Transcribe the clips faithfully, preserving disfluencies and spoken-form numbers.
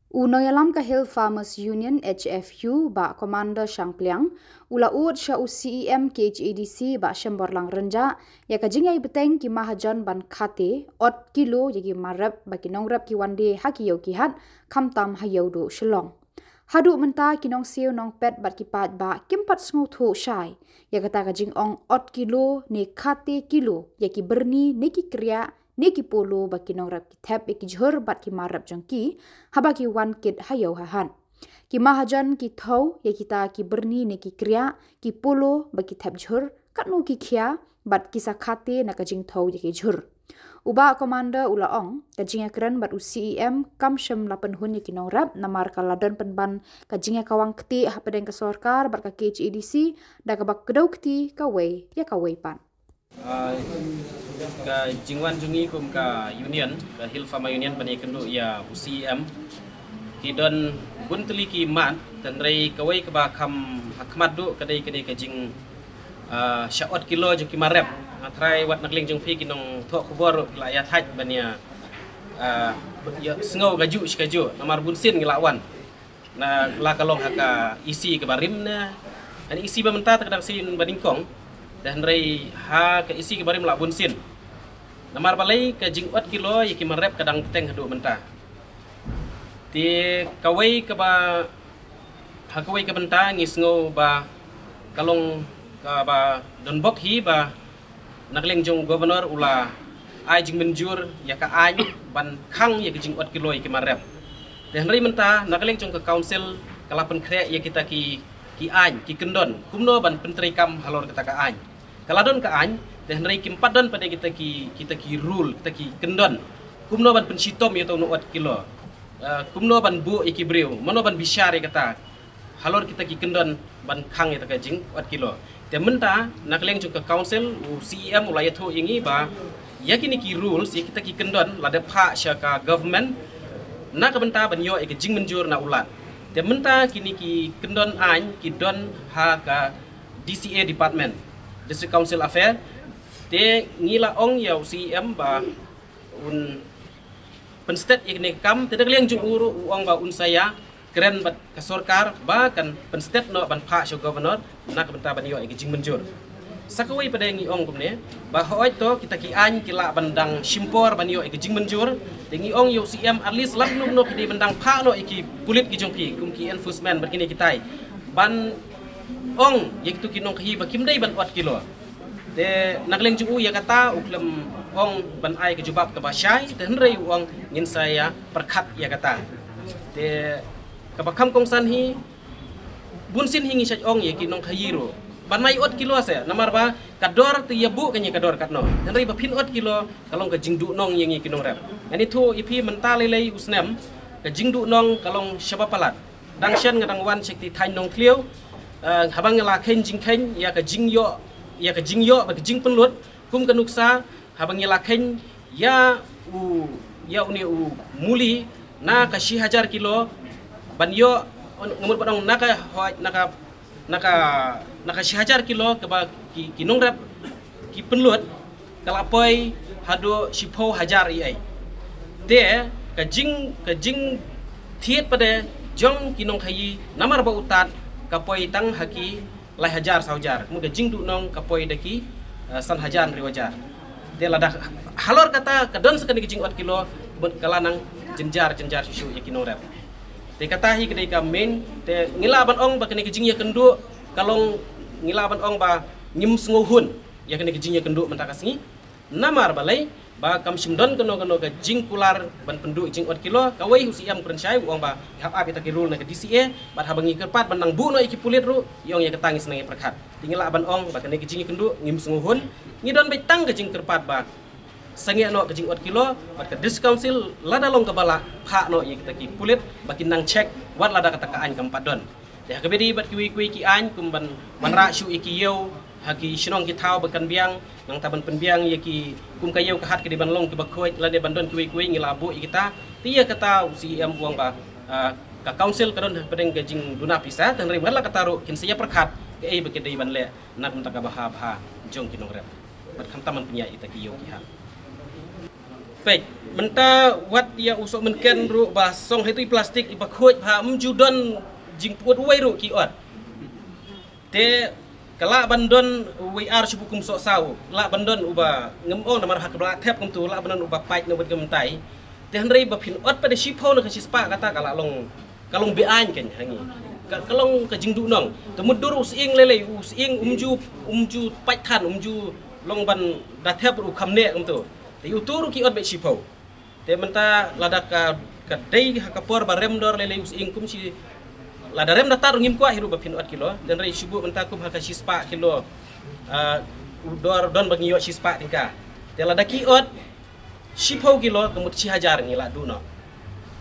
U nongïalam ka Hill Farmers Union, H F U, Bah Commander Shangpliang, u la ud sha u C E M K H A D C, Bah Shemborlang Rynjah, ïa ka jingïai bteng ki mahajon ban khate, ot kilo ïa ki marep ba ki nongrep ki wan die ha ki ïew ki hat, khamtam ha ïew duh Shillong. Haduh mynta ki nongsiew nongpet bad ki paidbah kim pat sngewthuh shai ïa kata ka jingong ot kilo ne khate kilo ïa ki byrni ne ki kriah ne ki polo ba ki nongrep ki thep ïa ki jhur bad ki marep jong ki, haba ki wan kit ha ïew ha hat. Ki mahajon ki thew ïa kita ki byrni ne ki kriah, ki polo ba ki thep jhur, katno ki khia, bad ki sa khate na ka jingthew ïa ki jhur. U Bah Commander u la ong, ka jingïakren bad u C E M kam shym la pynhun ïa ki nongrep, namar ka la don pynban ka jingïakawang ktieh hapdeng ka sorkar bad ka K H A D C, da kaba kdew kti kawei ïa kawei pat. Ah, ka jingwan jong ngi kum ka union, ka Hill Farmer Union, ban ïakynduh ïa u C E M, ki don bun tylli ki mat, hynrei kawei kaba kham ha khmat duh ka dei kane ka jing, ah, shah ot kilo jong ki marep. Nga tharai wat na ka liang jong phi ki nongthoh khubor ruh ki la ïa thait ban ïa, ah, ïa sngew kajuh shi kajuh, namar bun sien ngi la wan. Na la ka long ha ka E C kaba rim ne. Ani E C ba mynta te ka dang sien ba nyngkong. Te hynrei ha ka E C kaba rim la bun sien. Namar balei ka jing ot kilo ïa ki marep ka dang bteng haduh mynta. Te kawei kaba, ha kawei ka bynta ngi sngew ba ka long kaba don bok hi ba na ka liang jong u Governor u la ai jingmynjur ïa ka aiñ ban khang ïa ka jing ot kilo ïa ki marep. Te hynrei mynta na ka liang jong ka council ka la pynkhreh ïa kita ki, ki aiñ, ki kyndon kumno ban pyntreikam halor kata ka aiñ. Ka la don ka aiñ, te hynrei kim pat don pat de kita ki, kita ki rule, kita ki kyndon kumno ban pynshitom ïa uto u nong ot kilo. Eh, kumno ban buh ïa ki briew, mano ban bishar ïa kata halor kita ki kyndon ban khang ïa kata ka jing ot kilo. Te mynta na ka liang jong ka council u C E M u la ïathuh ïa ngi ba ïa kine ki rules, ïa kita ki kyndon la dep phah sha ka government na ka bynta ban ïoh ïa ka jingmynjur na u Lat. Te mynta kine ki kyndon aiñ ki don ha ka D C A department, District Council Affair. Te ngi la ong ïa u C E M ba un pynstet ïa kane ka kam, te na ka liang jong u ruh u ong ba un sa ïakren bad ka sorkar ba kan pynstet noh ban phah sha u Governor na ka bynta ban ïoh ïa ka jingmynjur. Sa kawei pat de ngi ong kumne ba hooid to kita ki aiñ ki lah ban dang shim por ban ïoh ïa ka jingmynjur, te ngi ong ïa u C E M at least lada kano kano phi dei ban dang phah noh ïa ki pulit ki jong phi kum ki enforcement bad kine kitai ban ong ïa kito ki nongkhaïi ba kim dei ban ot kilo. Te na ka liang jong u ïa kata u khlem ong ban ai ka jubab kaba shai, te hynrei u ong ngin sa ïa pyrkhat ïa kata. Te kaba kham kongsan hi, bun sien hi ngi shait ong ïa ki nongkhaïi ruh ban ai ot kilo se, namar ba ka dor te ïa buh kane ka dor katno. Hynrei ba phin ot kilo ka long ka jingduhnong ïa ngi ki nongrep. Ngan ïathuh ïa phi mynta lei lei u snem ka jingduhnong ka long shaba palat. Dang shen nga dang wan sha kti thaiñ Nongthliew, eh, haba nga la kheiñ jingkheiñ ïa ka jingïoh, ïa ka jingïoh bad ka jingpynlut kum ka nuksa, haba ngi la kheiñ ïa u, ïa une u muli na ka shi hajar kilo ban ïoh, nga mut ban ong na ka hoi, na ka, na ka, na ka shi hajar kilo kaba ki, ki nongrep ki pynlut ka la poi haduh shiphew hajar ïa ei. Te ka jing, ka jingthied pat de jong ki nongkhaïi namar ba u Tat ka poi tang ha ki lai hajar saw hajar, kumba ka jingduhnong ka poi da ki, eh, san hajar hynriew hajar. Te lada halor kata ka don sa kane ka jing ot kilo, bad ka la nang jynjar jynjar shuh shuh ïa ki nongrep. Te kata hi ka dei ka main, te ngi lah ban ong ba kane ka jingïakynduh ka long, ngi lah ban ong ba ngim sngewhun ïa kane ka jingïakynduh mynta ka sngi. Namar balei ba kam shym don kano kano ka jingkular ban pynduh jing ot kilo, kawei u C E M u kren shai u ong ba hap ap ïa kita ki rule na ka D C A, bad haba ngi kyrpad ban nang buh noh ïa ki pulit ruh i ong ïa kata ngin sa nang ïa pyrkhat. Te ngi lah ban ong ba kane ka jingïakynduh ngim sngewhun, ngi don beit tang ka jingkyrpad ba sangeh noh ka jing ot kilo, bad ka District Council lada long kaba lah phah noh ïa kita ki pulit ba kin nang check wat lada kata ka aiñ kam pat don. Te ha kaba ïadei bad kiwei kiwei ki aiñ kum ban, ban rah shuh ïa ki ïew ha ki shnong ki thaw ba kan biang, nangta ban pynbiang ïa ki kum ka ïew ka hat ka dei ban long kiba khuid lane ban don kiwei kiwei ngi la buh ïa kita. Te ïa kata u C E M u ong ba, ah, ka council ka don hapdeng ka jingduna pisa, te hynrei wat la kata ruh kin sa ïa pyrkhat kaei ba ki dei ban leh na ka bynta ka bha bha jong ki nongrep bad khamtam ban pynïaid ïa kita ki ïew ki hat. Peit, mynta wat ïa u Sohmynken ruh ba song ha itu i plastik iba khuid bha, ym ju don jingpyut uwei ruh ki ot. Te ka lah ban don uwei ar shu bukum soh saw, lah ban don uba ngam ong namar ha ka bla thep kumtu, lah ban don uba pait na wad ka myntai. Te hynrei ba phin ot pat da shiphew na ka shispah kata ka lah long, ka long be-aiñ kein ha ngi. Ka, ka long ka jingduhnong. Te mutdur u sying lei lei, u sying um ju, um ju pait khan, um ju long ban da thep ruh kham neh kumtu. Te utu ruh ki ot beit shiphew. Te mynta lada ka, ka dei ha ka por ba rem dor lei lei u sying kum shi, lada rem da tat ruh ngim kwah hi ruh ba phin ot kilo. Te hynrei shu buh mynta kum ha ka shispah kilo, ah, u dor don ba ngi ïoh shispah tyngka. Te lada ki ot shiphew kilo ka mut shi hajar ngi lah duh noh.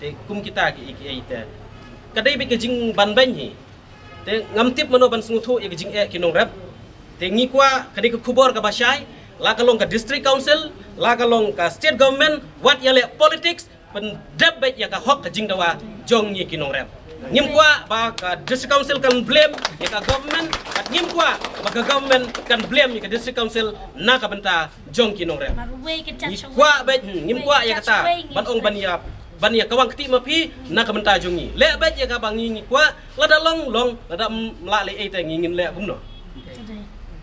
Te kum kita ki, ki, ki te ka dei beit ka jingbanbeiñ hi. Te ngam tip mano ban sngewthuh ïa ka jingeh ki nongrep. Te ngi kwah ka dei ka khubor kaba shai, la ka long ka district council, la ka long ka state government, wat ïaleh politics, pyndep beit ïa ka hok ka jingdawa jong ngi ki nongrep. Ngim kwah ba ka district council kan blame ïa ka government, bad ngim kwah ba ka government kan blame ïa ka district council na ka bynta jong ki nongrep. Ngi kwah beit, hmm, ngim kwah ïa kata ban ong ban ïa, ban ïa kawang kti ma phi na ka bynta jong ngi. Leh beit ïa kaba ngi, ngi kwah, lada long long, lada ym lah leh ei te ngi ngin leh kumno.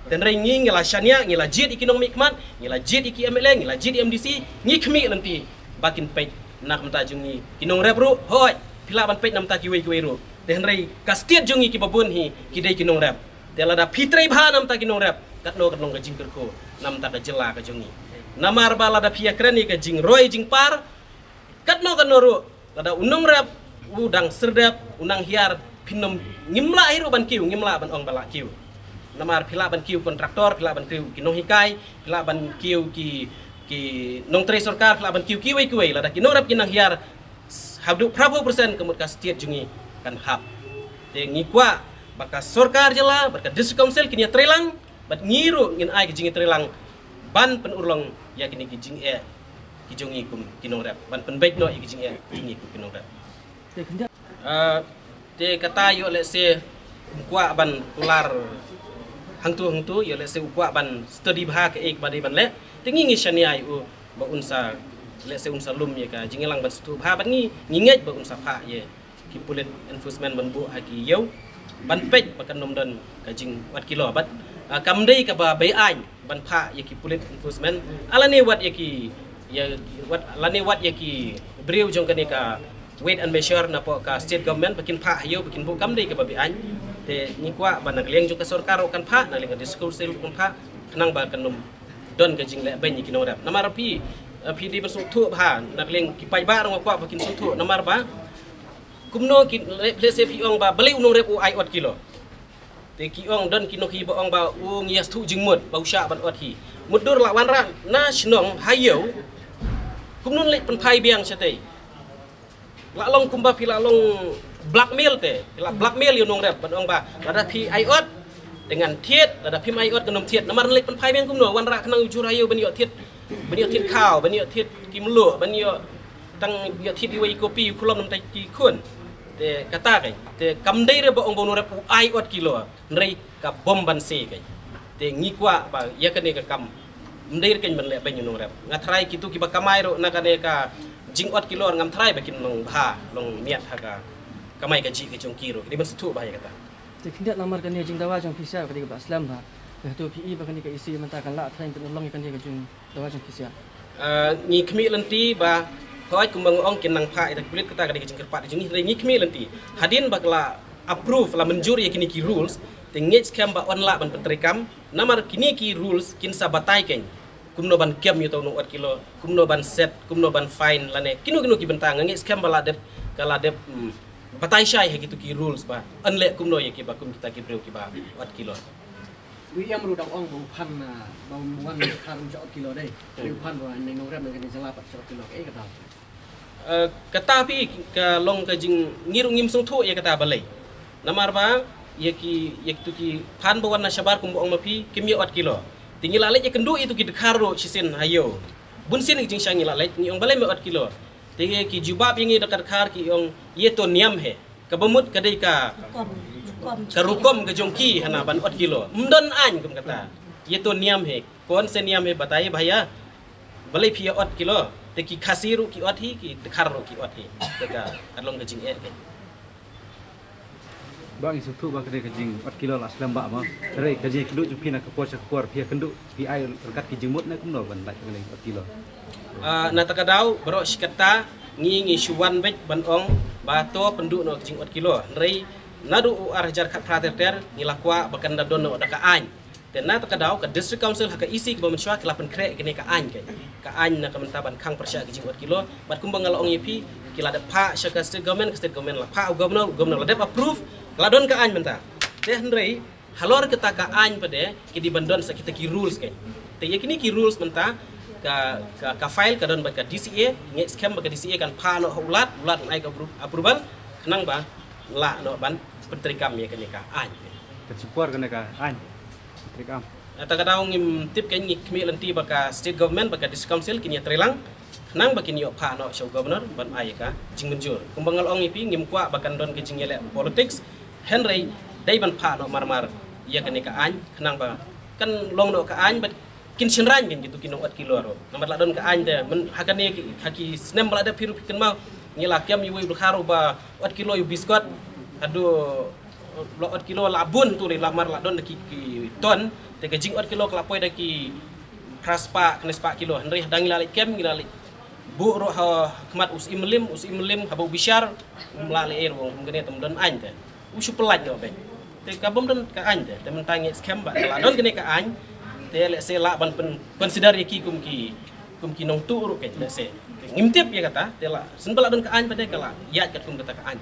Te hynrei ngi, ngi la shaniah, ngi la jied ïa ki nongmihkhmat, ngi la jied ïa ki M L A, ngi la jied ïa M D C, ngi khmih lynti ba kin peit na ka bynta jong ngi ki nongrep ruh. Hooid, phi lah ban peit na bynta kiwei kiwei ruh. Te hynrei ka state jong ngi kiba bun hi ki dei ki nongrep. Te lada phi trei bha na bynta ki nongrep, katno katno ka jingkyrkhu na bynta ka jylla ka jong ngi. Namar ba lada phi ïakren ïa ka jingroi jingpar, katno katno ruh, lada u nongrep u dang serdep, u nang hiar, phin nym, ngim lah hi ruh ban kiew, ngim lah ban ong ba lah kiew. Namar phi lah ban kiew kontraktor, phi lah ban kiew ki nonghikai, phi lah ban kiew ki, ki nongtrei sorkar, phi lah ban kiew kiwei kiwei, lada ki nongrep ki nang hiar haduh phra phew percent ka mut ka state jong ngi kan hap. Te ngi kwah ba ka sorkar jylla bad ka district council kin ïatrei lang, bad ngi ruh ngin ai ka jingïatrei lang ban pynurlong ïa kine ki jingeh ki jong ngi kum ki nongrep, ban pynbeit noh ïa ki jingeh ki jong ngi kum ki nongrep. Ah, te kata ïoh lehse um kwah ban kular hangtu hangtu, ïoh lehse u kwah ban study bha kaei kaba dei ban leh. Te ngi, ngi shaniah ïa u ba un sa, lehse un sa lum ïa ka jingïalang ban sngewthuh bha, bad ngi, ngi ngeit ba un sa phah ïa ki pulit enforcement ban buh ha ki ïew ban peit ba kan ym don ka jing ot kilo. Bad, ah, kam dei kaba be-aiñ ban phah ïa ki pulit enforcement, ah, lane wat ïa ki, ïa wat, lane wat ïa ki briew jong kane ka Weights and Measures napoh ka state government ba kin phah ha ïew ba kin buh, kam dei kaba be-aiñ. Te ngi kwah ba na ka liang jong ka sorkar ruh kan phah, na liang ka district council ruh kan phah, khnang ba kan ym don ka jingleh beiñ ïa ki nongrep. Namar phi, eh, phi dei ban sngewthuh bha, na ka liang ki paidbah ruh nga kwah ba kin sngewthuh, namar ba kumno ki, le-, lehse phi ong ba balei u nongrep u ai ot kilo. Te ki ong, don ki nonghi ba ong ba u ngi ïa sngewthuh jingmut ba u shah ban ot hi. Mutdur lah wanrah na shnong ha ïew, kumno leit pynphai biang shatei. Lah long kumba phi lah long blackmail te, phi lah blackmail ïa u nongrep ban ong ba lada phi ai ot te ngan thied, lada phim ai ot kan ym thied. Namar leit pynphai biang kumno, wanrah khnang u jhur ha ïew ban ïoh thied, ban ïoh thied khaw, ban ïoh thied ki mluh, ban ïoh tang ïoh thied iwei i kopi, u khlom namar ki khun. Te kata kein, te kam dei re ba ong ba u nongrep u ai ot kilo, hynrei ka bom ban se kein. Te ngi kwah ba ïa kane ka kam ym dei re kein ban leh beiñ ïa u nongrep. Nga tharai kito kiba kamai ruh na kane ka jing ot kilo, ngam tharai ba kin long bha, long miat ha ka kamai kajih ka jong ki ruh. Ki dei ban sngewthuh bha ïa kata. Te khyndiat namar kane ka jingdawa jong phi sha ka dei kaba slem bha. Te hato phi i ba kane ka E C mynta kan lah tharai ban long ïa kane ka jingdawa jong phi sha? Ah, ngi khmih lynti ba hooid kumba nga ong kin nang phah ïa ka pulit, kata ka dei ka jingkyrpad ka jong ngi, hynrei ngi khmih lynti hadien ba ka la approve, la mynjur ïa kine ki rules, te ngeit skhem ba yn lah ban pyntreikam. Namar kine ki rules kin sa batai kein kumno ban kem ïa uto u nong ot kilo, kumno ban set, kumno ban fine lane kino kino ki bynta. Nga ngeit skhem ba la dep, ka la dep, hmm, batai shai ha kito ki rules ba yn leh kumno ïa kiba kum kita ki briew kiba ot kilo. Wi ïam ruh dang ong ba u phan, ah, ba u wan khar um shah ot kilo dei. Wi u phan ba u nongrep na kane ka jylla pat shah ot kilo, kaei kata? Eh, kata phi, ka long ka jing, ngi ruh ngim sngewthuh ïa kata balei. Namar ba ïa ki, ïa kito ki phan ba wan na shabar kumba ong ma phi, kim ïa ot kilo. Te ngi la leit ïakynduh ïa kito ki dkhar ruh shisien ha ïew. Bunsien ki jingshang ngi la leit, ngi ong balei me ot kilo. Te ki jubab ïa ngi da ka dkhar ki ong, "ये तो नियम है." Kaba mut ka dei ka, ka rukom ka jong ki hana ban ot kilo. Ym don aiñ kum kata. "ये तो नियम है, कौन से नियम है बताइए भैया." Balei phi ïa ot kilo? Te ki Khasi ruh ki ot hi, ki Dkhar ruh ki ot hi. Te ka long ka jingeh kein. Ba ngi sngewthuh ba ka dei ka jing ot kilo la slem ba ma. Hynrei ka jingkynduh jong phi na ka por sha ka por phi ïakynduh phi ai ryngkat ki jingmut ne kumno ban lait ka dei ot kilo. Ah, na ta ka daw baroh shi katta ngi ngi shu wan beit ban ong ba to pynduh noh ka jing ot kilo. Hynrei naduh u ar hajar khatphra ter ter ngi la kwah ba kan da don noh da ka aiñ. Te na ta ka daw ka District Council ha ka E C kaba mynshuwa ki la pynkhreh kane ka aiñ kein. Ka aiñ na ka bynta ban khang pyrshah ka jing ot kilo. Bad kumba nga la ong ïa phi ki la dep phah sha ka State Government, ka State Government la phah u Governor, u Governor la dep approve, ka la don ka aiñ mynta. Te hynrei halor kata ka aiñ pat de ki dei ban don sa kita ki rules kein. Te ïa kine ki rules mynta ka, ka, ka file ka don bad ka D C A, ngeit skhem ba ka D C A kan phah noh ha u Lat, u Lat kan ai ka appro-, approval khnang ba lah noh ban pyntreikam ïa kane ka aiñ. Kan shu por kane ka aiñ. Treikam. Na ta ka daw ngim tip kein, ngi khmih lynti ba ka State Government bad ka District Council kin ïatreilang khnang ba kin ïoh phah noh sha u Governor ban ai ka jingmynjur. Kumba nga la ong ïa phi ngim kwah ba kan don ka jingïaleh politics. Hynrei dei ban phah noh marmar ïa kane ka aiñ khnang ba kan long noh ka aiñ bad kin shynrang kein kito ki nong ot kilo ruh. Namar la don ka aiñ te, myn-, ha kane ki, ha ki snem ba la dep phi ruh phi kynmaw ngi la kem ïa uwei u dkhar uba ot kilo ïa u biskot. Haduh la ot kilo la bun tu la mar la don da ki, ki ton. Te ka jing ot kilo ka la poi da ki phra spah, khyndai spah kilo. Hynrei hadang ngi la leit kem, ngi la leit buh ruh ha khmat u Syiem Mylliem, u Syiem Mylliem haba u bishar um lah leh ei ruh, um kane te ym don aiñ te u shu pyllait noh beit. Te ka bym don ka aiñ te, te mynta ngeit skhem ba la don kane ka aiñ te lehse lah ban pyn-, consider ïa ki kum ki, kum ki nongtuh ruh kein lehse. Ngim tip ïa kata, te la shen ba la don ka aiñ pat de ka la ïaid katkum kata ka aiñ.